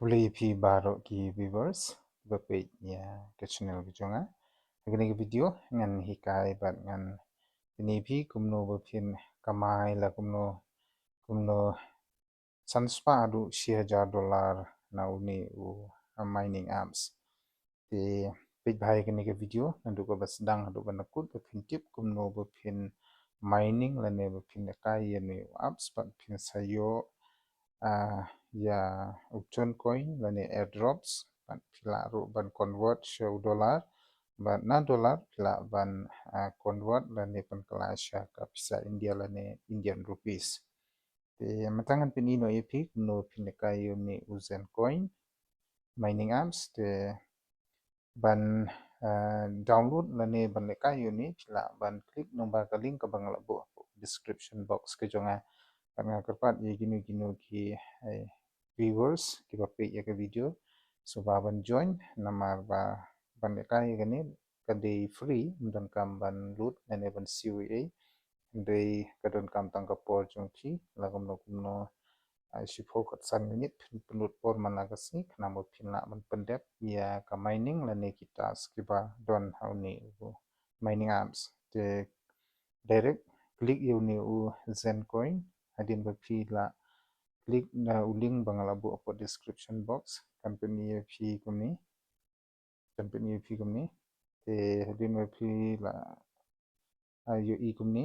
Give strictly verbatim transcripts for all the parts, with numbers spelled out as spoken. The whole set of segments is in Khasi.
Khublei ïa phi baroh ki viewers ba peit ïa ka channel ka jong nga. Ha kane ka video ngan hikai bad ngan pyni ïa phi kumno ba phin kamai la kumno kumno san spah haduh shi hajar dollar na une u, uh, mining apps. Te peit bha ïa kane ka video naduh kaba sdang haduh ban da kut ba phin tip kumno ba phin mining lane ba phin lehkai ïa une u apps bad phin sa ïoh, ah, ïa u Chon coin lane airdrops bad phi lah ruh ban convert sha u dollar bad na dollar phi lah ban, ah, convert lane pynkylla sha ka pisa India lane Indian rupees. Te mynta ngan pyni noh ïa phi kumno phin lehkai ïa une u Zencoin mining apps. Te ban, eh, download lane ban lehkai ïa une phi lah ban click lyngba ka link kaba nga la buh hapoh description box ka jong nga. Bad nga kyrpad ïa kino kino ki, eh, viewers kiba peit ïa ka video sngewbha ban join namar ba ban lehkai ïa kane ka dei free, ym donkam ban lut lane ban siew ei ei. Hynrei ka donkam tang ka por jong phi, la kumno kumno, ah, shiphew kat san minit phin pynlut por man la ka sngi khnang ba phin lah ban pyndep ïa ka mining lane ki task kiba don ha une u mining apps. Te direct click ïa une u Zencoin hadien ba phi la click na u link ba nga la buh hapoh description box. Kan pyni ïa phi kumne. Kan pyni ïa phi kumne. Te hadien ba phi la, ah, ïohi kumne,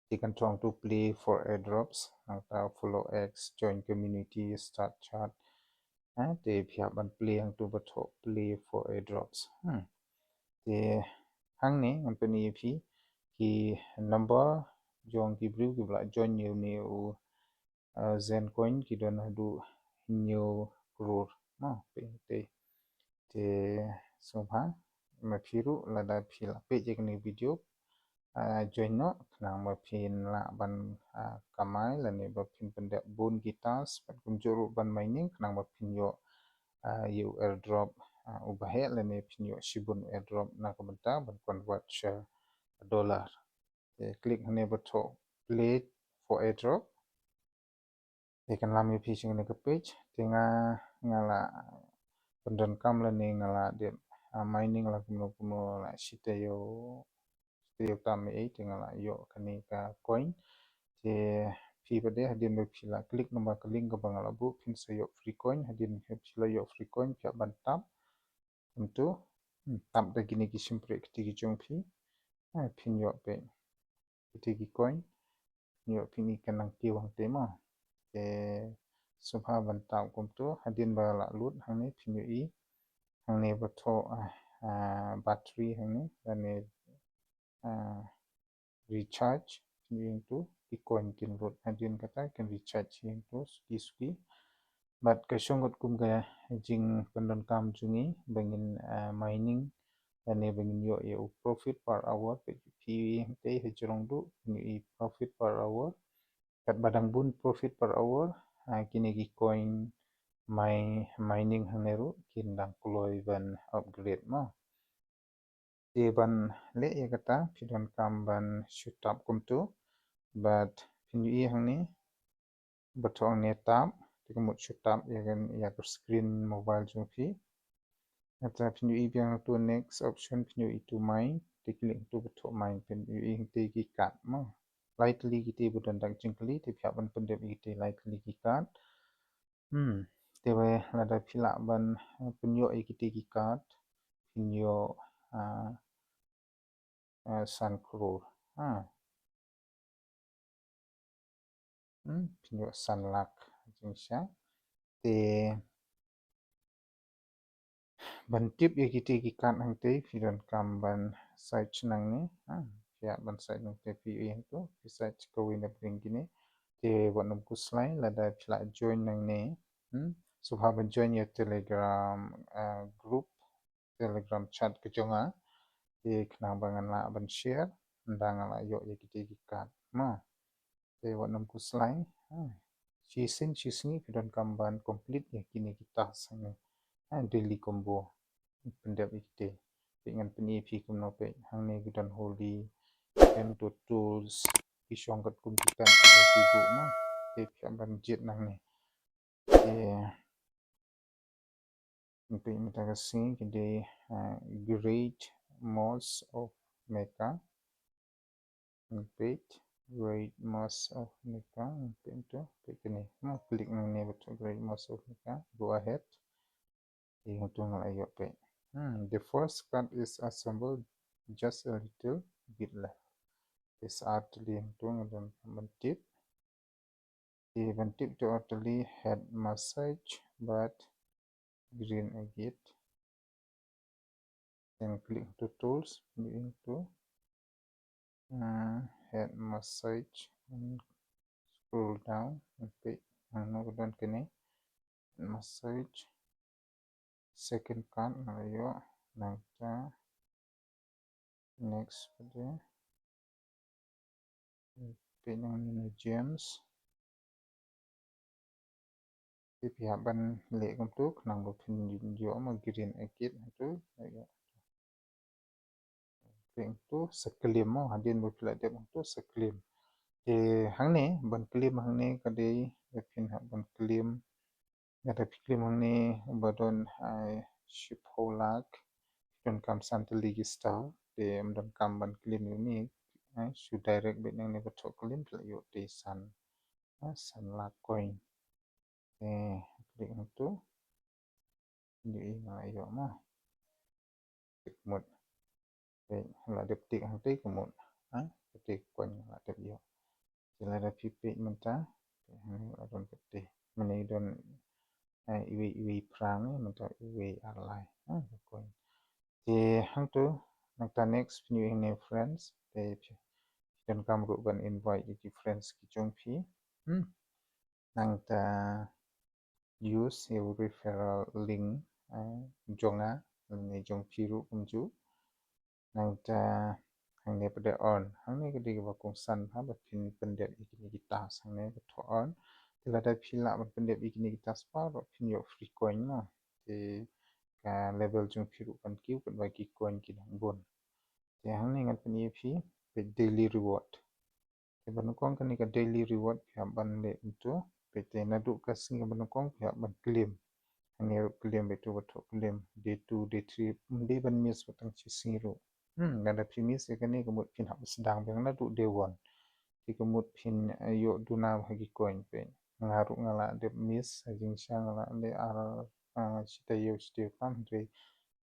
te kan thoh hangto play for airdrops, nangta follow X, join community, start chat. Ha, te phi hap ban play hangto ba thoh play for airdrops. Hmm. Te hangne ngan pyni ïa phi ki number jong ki briew kiba la join ïa une u, uh, Zencoin ki don haduh hynñiew klur. Mo, peit te. Te sngewbha ma phi ruh lada phi la peit ïa kane ka video, ah, join noh khnang ba phin lah ban, ah, kamai lane ba phin pyndep bun ki task bad kumjuh ruh ban mining khnang ba phin ïoh, ah, ïa u airdrop, ah, uba heh lane phin ïoh shibun u airdrop na ka bynta ban convert sha dollar. Te click hangne ba thoh play for airdrop. Te kan lam ïa phi sha kane ka page. Te nga, nga la pyndonkam lane nga la dep, ah, mining la kumno kumno la shi taïew, shi taïew tam ei ei te nga la ïoh kane ka coin. Te phi pat de hadien ba phi la click lyngba ka link kaba nga la buh phin sa ïoh free coin. Hadien ba phi la ïoh free coin phi hap ban tap kumto, hmm, tap da kine ki shympriahkti ki jong phi. Ah, phin ïoh peit kiti ki coin. Phin ïoh phin i ka nang kiew hangtei mo. Te sngewbha ban tap kumto hadien ba la lut hangne phin ïohi hangne ba thoh, ah, ah, battery hangne lane, ah, recharge. Phin ïohi hangto ki coin kin lut hadien kata kin recharge hangto suki suki. Bad ka shong katkum ka jingpyndonkam jong ngi ba ngin, ah, mining lane ba ngin ïoh ïa u profit per hour. Phi ïohi hangtei ha jrong duh phin ïohi profit per hour. Katba dang bun profit per hour, ah, kine ki coin mai mining hangne ruh kin dang kloi ban upgrade mo. Te ban leh ïa kata phi donkam ban shu tap kumto bad phin ïohi hangne ba thoh hangne tap. Te ka mut shu tap ïa ka, ïa ka screen mobile jong phi. Nangta phin ïohi biang to next option phin ïohi to mine. Te click to ba thoh mine phin ïohi hangtei ki card mo. Lai tylli kiti ba don dang jingkylli te phi hap ban pyndep ïa kiti lai tylli ki card. Hmm. Te ba lada phi lah ban, eh, pynïoh ïa kiti ki card phin ïoh, ah, eh, san klur. Ha. Hmm, phin ïoh san lak jingshisha. Te ban tip ïa kiti ki card hangtei phi donkam ban search nangne. Ha, phi hap ban search nangne phi ïohi hangto phi search kawei na pdeng kine. Te wat nym khuslai lada phi lah join nangne. Hmm, sngewbha ban join ïa Telegram, ah, group. Telegram chat ka jong nga. Te khnang ba ngan lah ban share ynda nga lah ïoh ïa kiti ki card mo. Te wat nym khuslai. Ha. Shisien shisngi phi donkam ban complete ïa kine ki task hangne. Ha, daily combo. Pyndep ïa kiti. Te ngan pyni ïa phi kumno peit hangne ki don holy, ki don to tools, ki shong katkum ki card ki don ki buh mo. Te phi hap ban jied nangne. Te Peit mynta ka sngi ka dei, ah, Great Mosque of Mecca. Peit Great Mosque of Mecca. Peit tu, peit kane. Mo, click nangne ba tu Great Mosque of Mecca. Go ahead. Te hangtu nga la ïoh peit. Hmm, the first card is assembled, just a little bit left. Te sa artylli hangtu nga don ban tip. Te ban tip tu artylli head massage, but green agate. Then click to tools, click to, uh, head massage and scroll down and peit. Hangno ka don kane. Massage. Second card nga la ïoh. Nangta next pat de. Peit nangne gems. Te phi hap ban leh kumtu khnang ba phin ïoh ma green agate hangtu. Peit hangtu sa claim mo, hadien ba phi la dep hangtu sa claim. Te hangne ban claim hangne ka dei ba phin hap ban claim. Lada phi claim hangne ba don, ai, shiphew lak, phi donkam san tylli ki star, te ym donkam ban claim ïa une, ai, shu direct beit nangne ba thoh claim phi la ïoh te san, ai, san lak coin. Te click hangtu. Ïohi nga la ïoh mo. Te ka mut. Te la dep tick hangtei ka mut. Ha? Te ka coin nga la dep ïoh. Te lada phi peit mynta. Te hangne la don kata. Mynne don, eh, iwei iwei phra ne, mynta iwei ar lai. Ha, ka coin. Te hangtu nangta next phin ïohi hangne friends. Te phi donkam ruh ban invite ïa ki friends ki jong phi. Hmm. Nangta use your referral link, eh, jong nga ne jong phi ruh kumjuh. Nangta hangne pat de earn. Hangne ka dei kaba kongsan ha ba phin pyndep ïa kine ki task hangne ka thoh earn. Te lada phi lah ban pyndep ïa kine ki task baroh phin ïoh free coin mo. Te ka level jong phi ruh kan kiew katba ki coin ki dang bun. Te hangne ngan pyni ïa phi ka daily reward. Te ba nyngkong kane ka daily reward phi hap ban leh kumtu. Peit te naduh ka sngi ba nyngkong phi hap ban claim. Hangne ruh claim, peit tu ba thoh claim. Day two, day three, ym dei ban miss ba tang shi sngi ruh. Hmm, lada phi miss ïa kane ka mut phin hap sdang biang naduh day one. Te ka mut phin, eh, ïoh duna ha ki coin peit. Nga ruh nga la dep miss, ha jingshisha nga la leh ar, ah, shi taïew shi taïew tam hynrei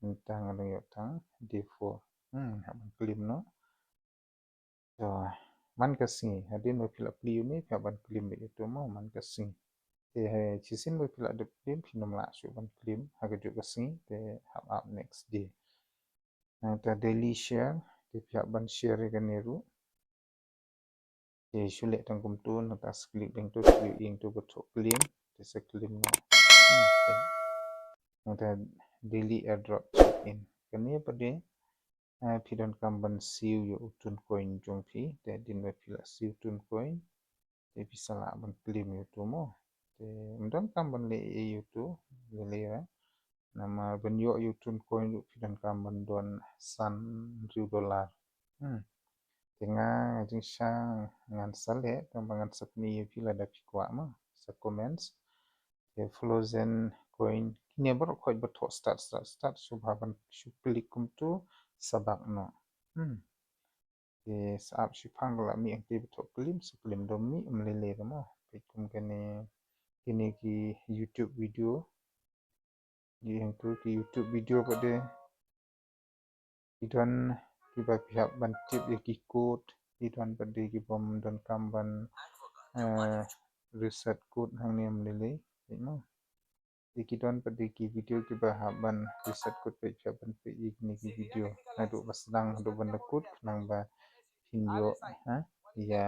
mynta nga dang ïoh tang day four. Hmm, hap ban claim noh. To, man ka sngi, hadien ba phi la plie ïa une, phi hap ban claim beit ïa uto mo, man ka sngi. Te, eh, shisien ba phi la dep claim, phin ym lah shuh ban claim, ha kajuh ka sngi, te hap ap next day. Nangta daily share, te phi hap ban share ïa kane ruh. Te shu leh tang kumtu, nangta sa click beit tu, sa click ïa uto ba thoh claim, te sa claim noh. Hmm, te. Nangta daily airdrop check in. Kane pat de, eh, phi donkam ban siew ïa u tun coin jong phi, te hadien ba phi la siew tun coin, te phi sa lah ban claim ïa uto mo. Te ym donkam ban leh ei ei ïa uto, leh leh ra. Namar ban ïoh ïa u tun coin ruh phi donkam ban don san hynriew dollar. Hmm. Te nga, nga jingshisha ngan sa leh, tang ba ngan sa pyni ïa phi lada phi kwah mo, sa comments. Te frozen coin, kine baroh khoit ba thoh start, start, start, shu bha ban shu click kumtu, sa back noh. Hmm. Te sa ap shiphang da la mih hangtei ba thoh claim, sa claim, da mih ym lei lei da mo. Peit kum kane, kine ki YouTube video. Ki hangtu ki YouTube video pat de. Ki don kiba phi hap ban tip ïa ki code, ki don pat de kiba ym donkam ban, eh, reset code hangne ym lei lei. Peit mo. Te ki don pat de ki video kiba hap ban reset code, peit phi hap ban peit ïa kine ki video. Naduh ba sdang haduh ban da kut khnang ba phin ïoh, ha, ïa,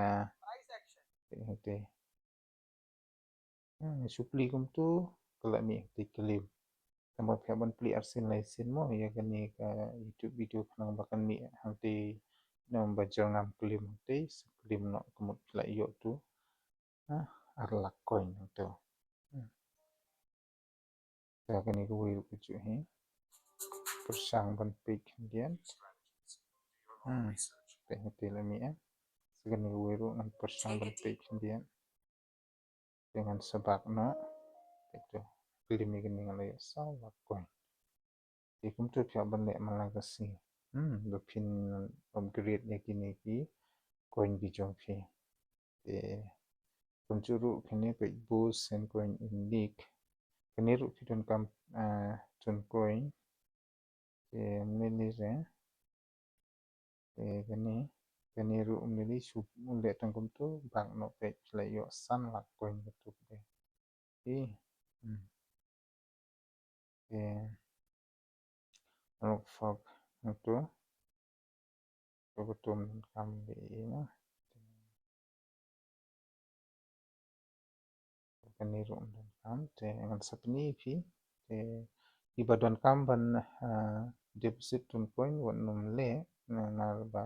peit hangtei. Hmm, shu plie kumtu, ka la mih hangtei claim. Tangba phi hap ban plie arsien laisien mo, ïa kane ka YouTube video khnang ba kan mih hangtei, namar ba jyrngam claim hangtei, sa claim noh ka mut phi la ïoh tu. Ha, ar lak coin hangto. Hmm. Te kane kawei ruh kajuh hi. Pyrshang ban peit khyndiat. Hmm. Te hangtei la mih eh. Te kane kawei ruh ngan pyrshang ban peit khyndiat. Te ngan sa back noh. Te to. Claim ïa kane nga la ïoh saw lak coin. Te kumtu phi hap ban leh man la ka sngi. Hmm, ba phin upgrade ïa kine ki coin ki jong phi. Te kumtu ruh kine peit boost Zen coin in leak. Kine ruh phi donkam, ah, Zen coin. Te mini re. Te kane, kane ruh ym lei lei shu leh tang kumtu, bak noh peit phi la ïoh san lak coin katto katne. Te, hmm. Te, lok fork hangto. To ba tum donkam lei na. Kane ruh ym donkam, te ngan sa pyni ïa phi. Te kiba donkam ban, ah, deposit Zen coin wat nym leh, na, namar ba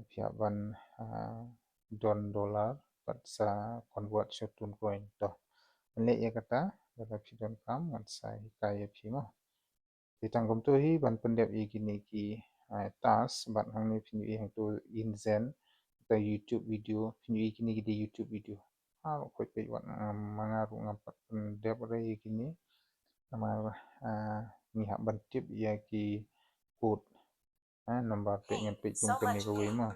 phi hap ban, ah, don dollar bad sa convert sha Zen coin. To, ngan leh ïa kata, lada phi donkam ngan sa hikai ïa phi mo. Te tang kumto hi ban pyndep ïa kine ki, ah, task, bad hangne phin ïohi hangto in Zen, ta YouTube video, phin ïohi kine ki dei YouTube video. Ah, khoi peit wat, ah, ma nga ruh ngam pat pyndep re ïa kine. Namar, ah, ngi hap ban tip ïa ki code. Ah, number peit ngan peit kum kane kawei mo.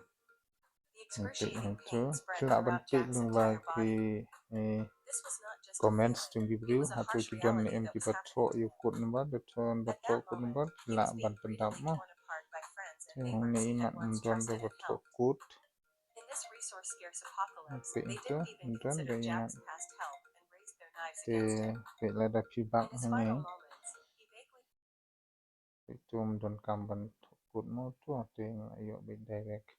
Ngan peit hangto. Phi lah ban peit lyngba ki, eh, comments jong ki briew. Hato ki don ne em kiba thoh ïa u code number, da thoh, da thoh code number, phi lah ban pyndap mo. Te hangne imat ym don da ba thoh code. Ngan peit hangto, ym don da imat. Te peit lada phi bak hangne. Peit to ym donkam ban thoh code mo to, te nga la ïoh beit direct.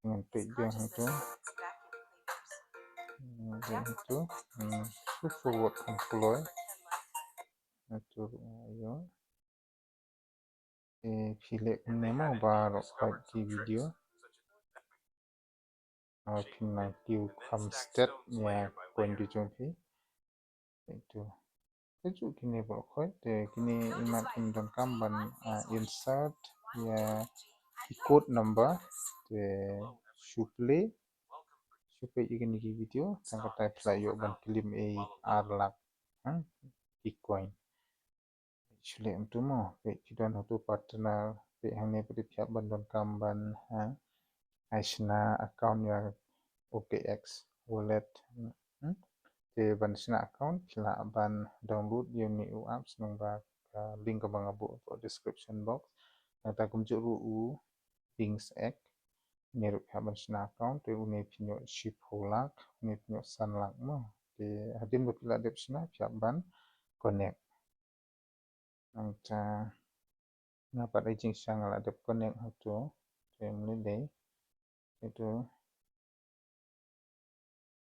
Ngan peit biang hangto. Ngan peit hangto. Hmm, to forward kham kloi. Hangto ruh nga la ïoh. Eh, phi leh kumne mo baroh khoit ki video. Ah, phin nang kiew kham stet ïa coin ki jong phi. Ito. Kajuh kine baroh khoit, te kine imat ym donkam ban, ah, insert ïa ki code number, te shu play, shu peit ïa kine ki video, tang kata phi lah ïoh ban claim ei ar lak, hmm, ki coin. Shu leh kumto mo, peit phi don hato partner, peit hangne pat phi hap ban donkam ban, ha, ai shna account ïa OKX wallet. Hmm? Te ban shna account phi lah ban download ïa une u apps lyngba ka link kaba nga buh hapoh description box. Nangta kumjuh ruh u Binx X. Une ruh phi hap ban shna account, te une phin ïoh shiphew lak, une phin ïoh san lak mo. Te hadien ba phi la dep shna phi hap ban connect. Nangta nga pat ai jingshisha nga la dep connect hato. Te ym lei lei. Ito.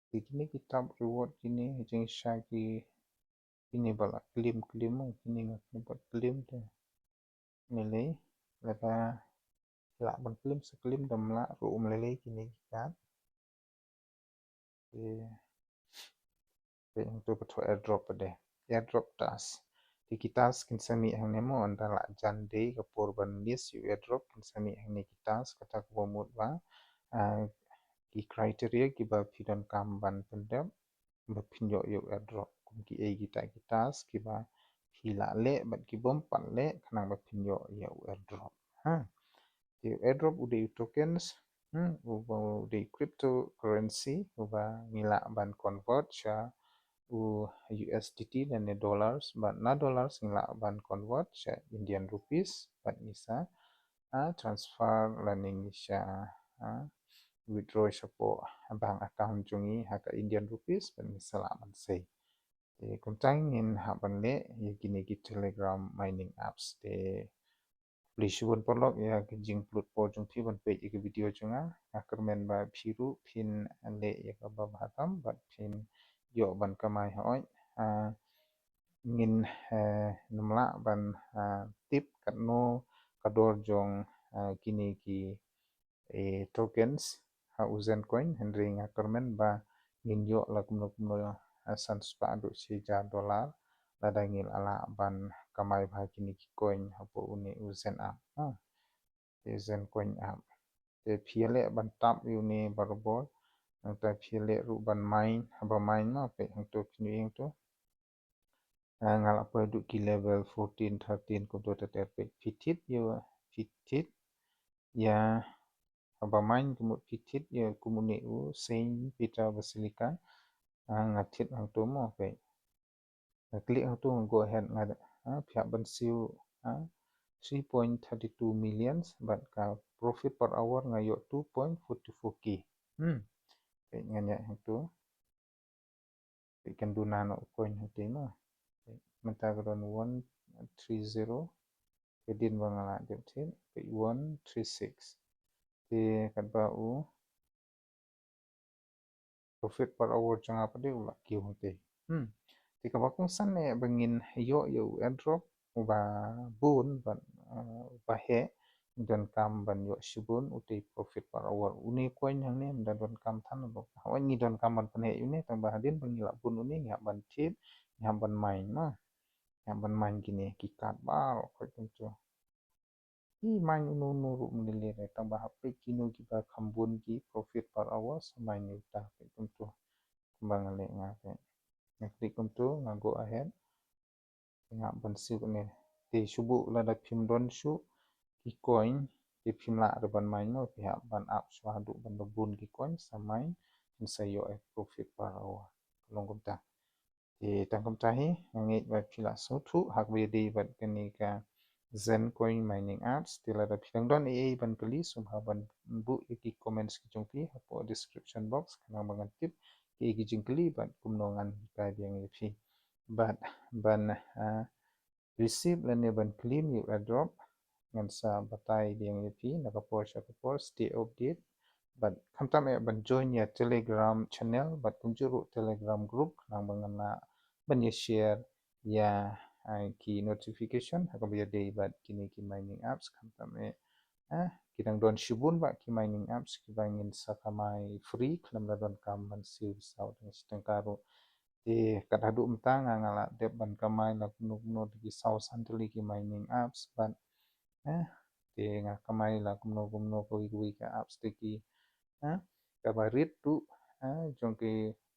Te kine ki tap reward kine, jingshisha ki, kine ba la claim claim mo, kine nga kine ba claim te. Ym lei lei, lada lah ban claim sa claim, da ym lah ruh ym lei lei kine ki kat. Te, te hangto pat thoh airdrop pat de. Airdrop task. Te ki task kin sa mih hangne mo, ynda lah jan dei ka por ban list ïa u airdrop kin sa mih hangne ki task, kata kaba mut ba, ah, ki criteria kiba phi donkam ban pyndep ba phin ïoh ïa u airdrop. Kum kiei kita ki task kiba phi lah leh bad ki bym pat leh khnang ba phin ïoh ïa u airdrop. Ha. Te u airdrop u dei u tokens, hmm, uba u dei cryptocurrency uba ngi lah ban convert sha u USDT lane dollars, bad na dollars ngi lah ban convert sha Indian rupees bad ngi sa, ah, transfer lane ngi sa, ah, withdraw shapoh bank account jong ngi ha ka Indian rupees bad ngi sa lah ban sei. Te kumta ngin hap ban leh ïa kine ki Telegram mining apps. Te khublei shibun paralok ïa ka jingpynlut por jong phi ban peit ïa ka video jong nga. Nga kyrmen ba phi ruh phin leh ïa kaba bha tam bad phin ïoh ban kamai haoid. Ah, ngin, eh, nym lah ban, ah, tip katno ka dor jong, ah, kine ki, eh, tokens ha u Zencoin, hynrei nga kyrmen ba ngin ïoh la kumno kumno, eh, san spah haduh shi hajar dollar lada ngi la lah ban kamai bha kine ki coin hapoh une u Zen app. Ha. Te Zencoin app. Te phi ïaleh ban tap ïa une barabor. Nangta phi ïaleh ruh ban mine, haba mine ma peit hangto phin ïohi hangto. Nga la poi haduh ki level fourteen, thirteen kumta ter ter. Phi thied ïa, phi thied ïa, haba mine kumut phi thied ïa kumne u Saint Peter Basilica. Nga thied hangto mo, phi. Nga click hangto, nga go ahead, nga, phi hap ban siew three point three two million bad ka profit per hour nga ïoh two point four two four K. Hmm. Phi, ngan ïa hangto. Phi, kan duna noh coin hangtei mo. Mynta ka don one three zero. Hadien ba nga la dep thied, phi, one three six. Te katba u profit per hour jong nga pat de u la kiew hangtei. Hmm. Te kaba kongsan eh ba ngin ïoh ïa u airdrop uba bun bad, uh, uba heh, ngi donkam ban ïoh shibun utei profit per hour. Une coin hangne ym da donkam than ba, haba ngi donkam ban pynheh ïa une, tang ba hadien ba ngi la bun une ngi hap ban thied, ngi hap ban mine mo. Ngi hap ban mine kine ki card baroh khoit kumto. Ki mine uno uno ruh mynta lei re, tang ba hap peit kino kiba kham bun ki profit per hour sa mine ïa uta, peit kumto. Kumba nga leh nga, peit. Nga click kumto, nga go ahead. Nga ban siew kane. Te shu buh lada phim don shuh ki coin, te phim lah re ban mine mo, phi hap ban ap shuwa haduh ban da bun ki coin sa mine, phin sa ïoh ïa profit per hour. Long kumta. Te tang kumta hi, nga ngeit ba phi la sngewthuh ha kaba ïadei bad kane ka Zen Coin Mining Apps. Te lada phi dang don ei ei ban kylli, sngewbha ban buh ïa ki comments ki jong phi hapoh description box, khnang ba ngan tip kiei ki jingkylli bad kumno ngan hikai biang ïa phi. Bad ban, ah, receive lane ban claim ïa u airdrop, ngan sa batai biang ïa phi na ka por sha ka por, stay update. Bad khamtam eh ban join ïa Telegram channel bad kumjuh ruh Telegram group, khnang ba ngan lah ban ïa share ïa, ah, ki notification ha kaba ïadei bad kine ki mining apps. Khamtam eh, ah, ki dang don shibun bah ki mining apps kiba ngin sa kamai free khlem la donkam ban siew saw tang shi tyngka ruh. Te kat haduh mynta nga, nga la dep ban kamai la kumno kumno da ki saw san tylli ki mining apps bad, eh, te nga kamai la kumno kumno kawei kawei ka apps da ki, eh, kaba rate ruh, eh, jong ki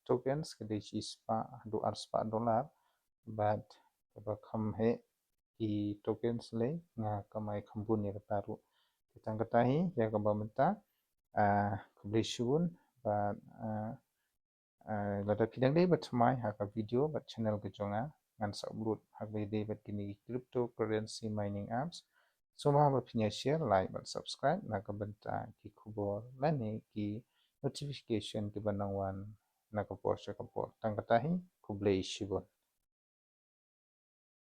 tokens ka dei shispah haduh arspah dollar bad kaba kham heh ki tokens lei nga kamai kham bun ïa kata ruh. Te tang kata hi ïa kaba mynta, ah, khublei shibun bad, ah, Ah, lada phi dang dei ba thymmai ha ka video bad channel ka jong nga, ngan sa upload ha kaba ïadei bad kine ki cryptocurrency mining apps. Sngewbha ba phin ïa share, like bad subscribe na ka bynta ki khubor lane ki notification kiba nang wan na ka por sha ka por. Tang kata hi, khublei shibun.